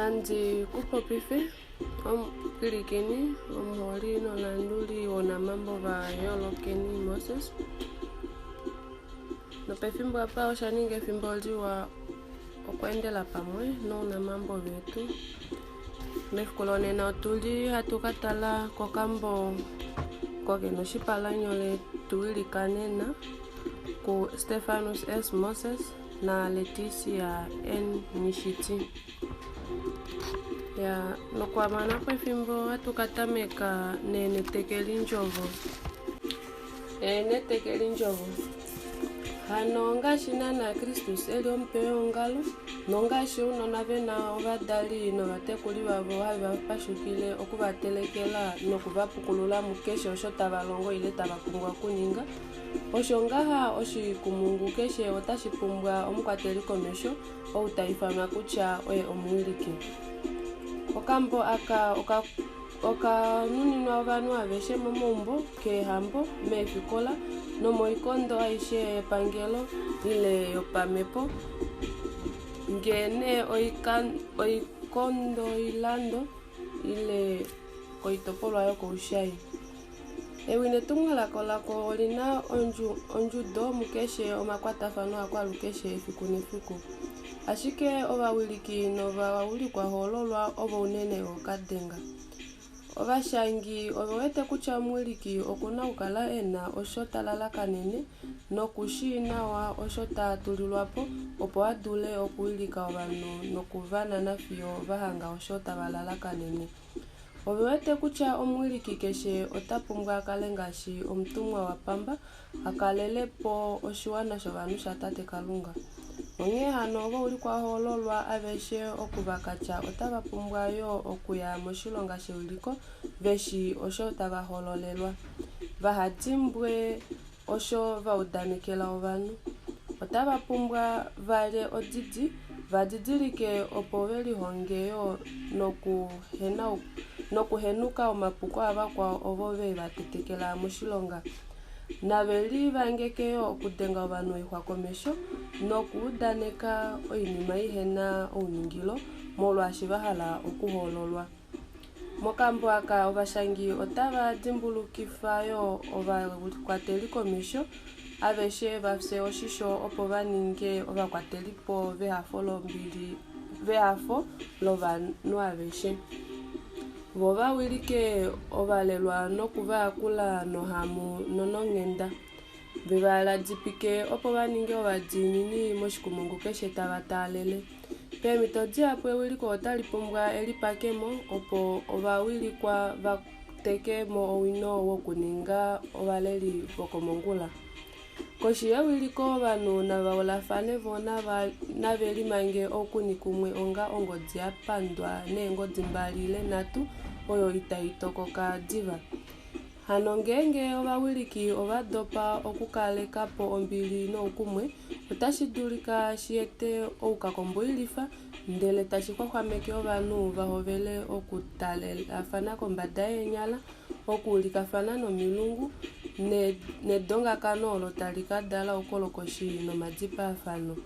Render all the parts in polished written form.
Nandi ku popife, omupwilikini, omuholi nomulanduli wonamambo va Yoolokeni Moses. Nopefimbo apa osha ninga efimbo liwa okweendela pamwe nounamambo vetu. Mefiku lonena otu li hatu ka tala kokambo kokena oshipalanyole Tuwilikanena kuStefanus S. Moses na Leticia N. Nishiti. Ya, nokwamana kwefimbo ohatu ka tameka neenetekelindjovo. Eenetekelindjovo. Hano ngaashi naanaa Kristus e li omutwe weongalo, nongaashi ounona ve na ovadali novatekuli vavo have va pashukile oku va telekela noku va pukulula mukeshe osho tava longo ile tava pumbwa okuninga, Osho ngaha oshikumungu keshe otashi pumbwa omukwateli komesho ou ta ifanwa kutya oye omuwiliki. Okambo aka oka nuninwa ovanhu aveshe momaumbo, keehambo, meefikola nomoikondo aishe yepangelo ile yopamhepo, ngee nee oikondoilando ile koitopolwa yokoushai. Ewi netumwalaka lako oli na ondjudo mukeshe omakwatafano akwalukeshe efiku nefiku. Ashike ovawiliki novaulikwahoololwa ovo unene ookadenga. Ovashangi ove wete kutya omuwiliki oku na okukala e na osho ta lalakanene noku shii nawa osho ta tulilwa po opo a dule okuwilika ovanhu noku va nana fiyo va hanga osho tava lalakanene. Ove wete kutya omuwiliki keshe ota pumbwa a kale ngaashi omutumwa wa pamba, a kalele po oshiwana shovanhu shaTate Kalunga. Onghee hano ovaulikwahoololwa aveshe oku va ka tya otava pumbwa yo okuya moshilonga shewiliko ve shii osho tava hoololelwa, vaha dimbwe osho va udanekela ovanhu. Otava pumbwa va lye odidi, va didilike opo ve lihonge yo nokuhenuka omapuko avakwao ovo ve va tetekela moshilonga. Nave livangeke yo okudenga ovanhu oixwa komesho nokuudaneka oinima ihe na ouningilo molwaashi va hala okuhoololwa. Mokambo aka ovashangi otava dimbulukifa yoo ovakwateli komesho aveshe va fye oshisho opo va ninge ovakwatelipo vehafo lombili vehafo lovanhu aveshe. Vo va wilike ovalelwa noku va yakula nohamu nononghenda. Ve va ladipike opo va ninge ovadiinini moshikumungu keshe tava taalele. Peemhito dihapu ewiliko otali pumbwa elipakemo opo ovawilikwa va teke mo owino wokuninga ovaleli vokomongula. Koshi yewiliko ovanhu nava ulafane vo nave limange oukuni kumwe onga ongodi ya pandwa neengodi mbali ile nhatu oyo itai tokoka diva. Hano ngeenge ovawiliki ova dopa okukaleka po ombili noukumwe, otashi dulika shi ete oukakomboilifa, ndele tashi xwaxwameke ovanhu va hovele okutalelafana kombada yeenyala, okuulikafana nomilungu, nedongakano olo tali ka dala oukolokoshi nomadipaafano.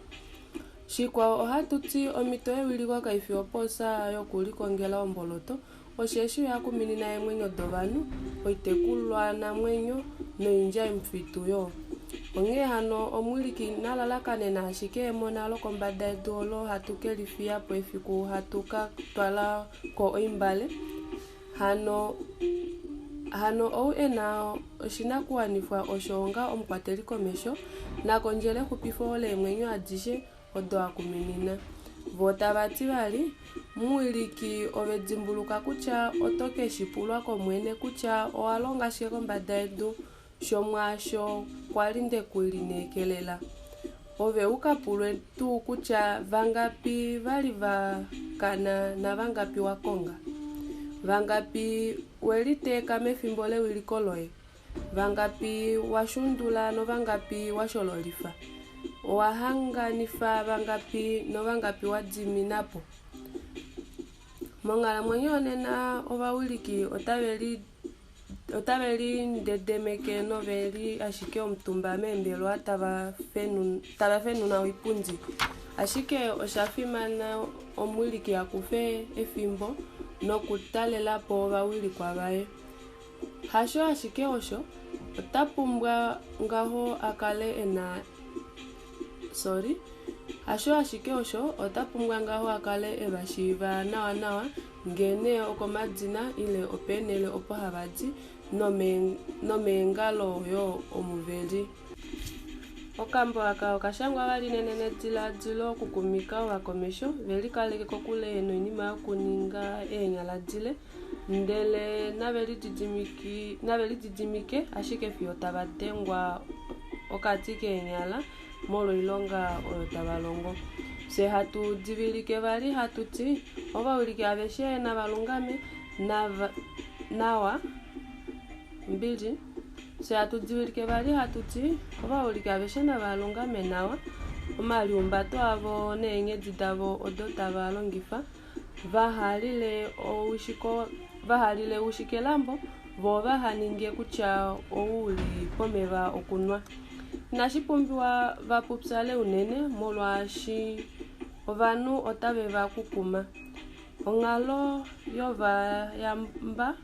Shikwao, ohatu ti omhito yewiliko kai fi opoosa yokulikongela omboloto, Osheshi oya kuminina eemwenyo dovanhu, oitekulwanamwenyo noindjaimufitu yo. Onghee hano, omuwiliki ina lalakanena ashike emona lokombada yedu olo hatu ke li fiya po efiku hatu ka twala ko oimbale. Hano, hano ou e na oshinakuwanifwa osho onga omukwatelikomesho, na kondjele exupifo leemwenyo adishe odo a kuminina. Vo tava ti vali, Muwiliki, ove dimbuluka kutya oto ke shi pulwa kOmwene kutya owa longa shike kombada yedu shomwaasho kwa li nde ku lineekelela. Ove u ka pulwe tuu kutya vangapi va li va kana navangapi wa konga? Vangapi we liteeka mefimbo lewiliko loye? Vangapi wa shundula novangapi wa shololifa? Owa hanganifa vangapi novangapi wa dimina po? Monghalamwenyo yonena ovawiliki otave lindedemeke nove li ashike omutumba meembelewa tava fenuna oipundi. Ashike osha fimana omuwiliki a kufe efimbo nokutalela po ovawilikwa vaye. Hasho ashike osho, ota pumbwa ngaho a kale e na sorry. Hasho ashike osho, ota pumbwa ngaho a kale e va shiiva nawanawa, ngee nee okomadina ile opeenhele opo hava di, nomeenghalo yoo omu ve li. Okambo aka okashangwa vali nenenediladilo okukumika ovakomesho ve likaleke kokule noinima yokuninga eenyala dile, ndele nave lididimike ashike fiyo tava dengwa okati keenyala molwoilonga oyo tava longo. Fye hatu divilike vali hatu ti, ovawiliki aveshe nava lungame nawa mbili. Fye hatu divilike vali hatu ti, ovawiliki aveshe nava lungame nawa omaliumbato avo neenghedi davo odo tava longifa, vaha lile oushi kelambo, voo vaha ninge kutya ou li pomeva okunwa. Inashi pumbiwa va pupyale unene, molwaashi ovanhu otave va kukuma. Onghalo yovayamba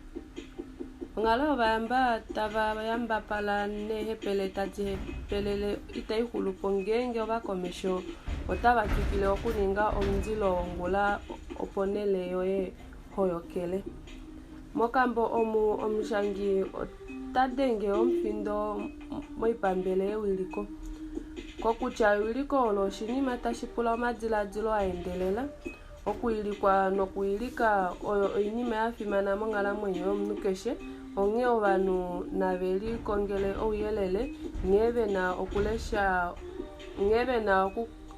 tava yambapala neehepele tadi hepelele itai xulu po ngeenge ovakomesho otava twikile okuninga omundilo wongula oponhele yoye ho yokele. Mokambo omu omushangi ota denge omufindo moipambele yewiliko, kokutya ewiliko olo oshinima tashi pula omadiladilo a endelela. Okuwilikwa nokuwilika oyo oinima ya fimana monghalamwenyo yomunhu keshe, onghee ovanhu nave likongele ouyelele nghee ve na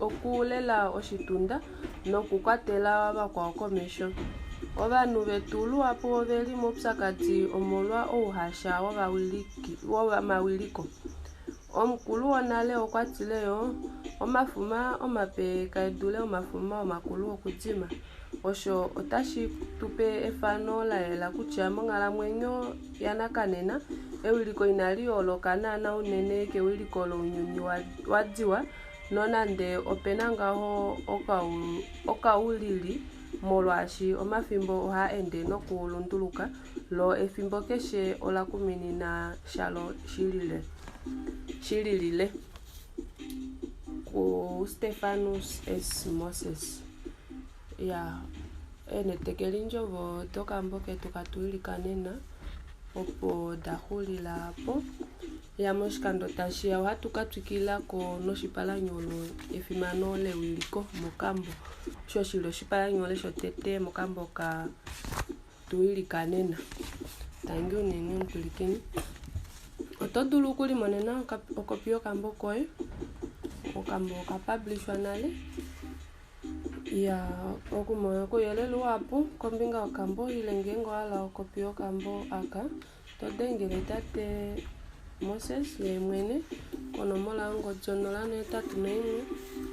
okulela oshitunda nokukwatela vakwao komesho. Ovanhu vetu luhapu ove li moupyakadi omolwa ouhasha womawiliko. Omukulu wonale okwa tile yoo, omafuma omape kae dule omafuma omakulu okudima. Osho otashi tu pe efano la yela kutya monghalamwenyo yanakanena, ewiliko inali yooloka naana unene kewiliko lounyuni wadiwa, nonande ope na ngaho okaulili molwaashi omafimbo ohaa ende nokulunduluka, lo efimbo keshe ola kuminina shalo shi lilile. KuStefanus S. Moses. Ya, eenhetekelindjovo dokambo ketu katuwilikanena opo da xulila po. Ya, moshikando tashi ya ohatu ka twikila ko noshipalanyolo efimano lewiliko mokambo. Osho shi li oshipalanyole shotete mokambo ka tuwilikanena. Tangi unene omupwilikini. Oto dulu okulimonena okopi yokambo koye. Okambo oka publishwa nale. Ya, okumona ouyelele uhapu kombinga yokambo ile ngeenge owa hala okopi yokambo aka, to dengele tate Moses ye mwene konomola yongodi 081 71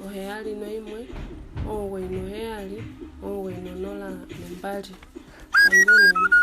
97 90 2. Tangi unene.